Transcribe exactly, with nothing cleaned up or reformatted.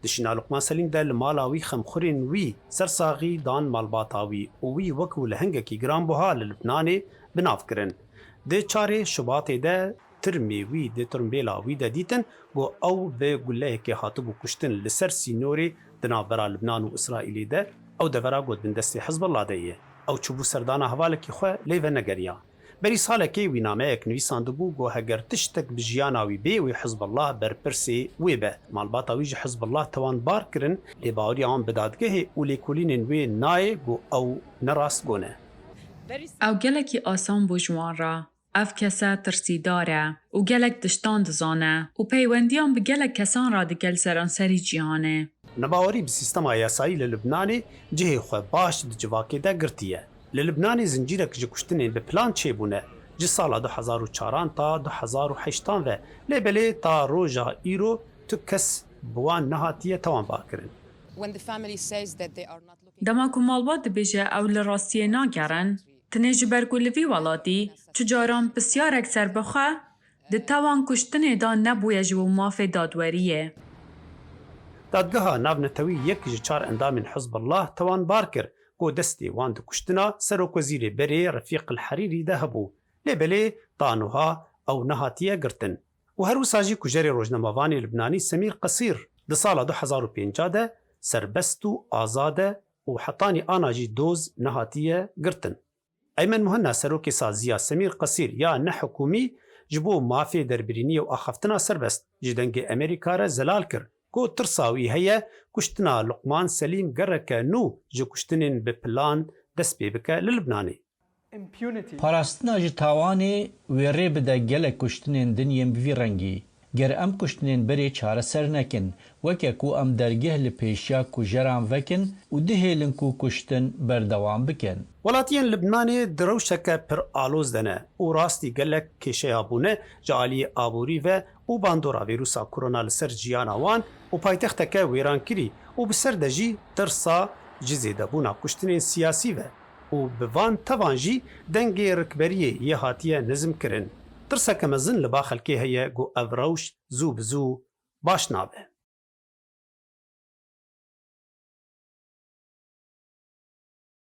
Di şîna Luqman Selîm de li mala wî xemxurên wî sersaxî dan malbata wî û wî wekû lehengekî giranbuha li Libnanê bi nav kirin. Di çarê Şubatê de tirmê wî di tirmbêla wî de dîtin, ku ew bi guleyekê hatibû kuştin li ser sînorê di navbera Libnan û Îsraîlê de, ew devera ku di bin destê Hizbullah de ye. Ew çûbû serdana hevalekî xwe lê venegeriya. Berî salekê wî nameyek nivîsandibû ku heger tiştek bi jiyana wî bê, wê Hizbullah berpirsê wê be. Malbata wî ji Hizbullah tewan bar kirin, lê baweriya wan bi dadgehê û lêkolînên wê nayê ku ew ne rastgo ne. Ew gelekî asan bû ji wan re. Ev kese tirsîdar e û gelek tiştan dizane û peywendiyan bi gelek kesan re dike li seranserî cîhanê. Nebawerî bi sîstema yasayî li Libnanê cihê xwe baş di civakê de girtiye. Li Libnanê zincîrek ji kuştinên bi plan çêbûne, ji sala du hezar û çaran ta du hezar û heştan ve, lê belê ta roja îro tu kes bi wan nehatiye tewanbarkirin. Dema ku malbat dibêje ew li rastiyê nagerin, tenê ji ber ku li vî welatî tu caran pisyarek serbixwe di tewan kuştinê de nebûye ji bo mafê dadweriyê. Dadgeha navnetewî yek ji çar endamên Hizbullah tewanbar kir ku destê wan di kuştina Serokwezîrê berê Refîq El Herîrî de hebû, lê belê ta niha ew nehatiye girtin. Û her wisa jî kujerê rojnamevanê Libnanî Semîr Qesîr di sala du hezar û pênca de serbest û azad e û hetanî ana jî doz nehatiye girtin. Eymen Muhenna serokê saziya Semîr Qesîr ya nehikûmî ji bo mafê derbirîniyê û axaftina serbest ji Dengê Emerîka re zelal kir ku tirsa wî heye kuştina Luqman Selîm gereke nû ji kuştinên bi plan dest pê bike li Libnanê. Parastina ji tawanê wê rê bide gelek kuştinên din yên bi vî rengî. Ger em kuştinên berê çareser nekin, weke ku em dergeh li pêşiya kujeran vekin û dihêlin ku kuştin berdewam bikin. Welatiyên Libnanê di rewşeke pir aloz de ne û rastî gelek kêşeya bûne ji aliyê aborî ve û bandora vîrusa korona li ser jiyana wan û paytexteke wêrankirî û bi ser de jî tirsa ji zêdebûna kuştinên siyasî ve û bi van tevan jî dengê rikberiyê yê hatiye nizmkirin. Tirseke mezin li ba xelkê heye ku ev rewş zû bi zû baş nabe.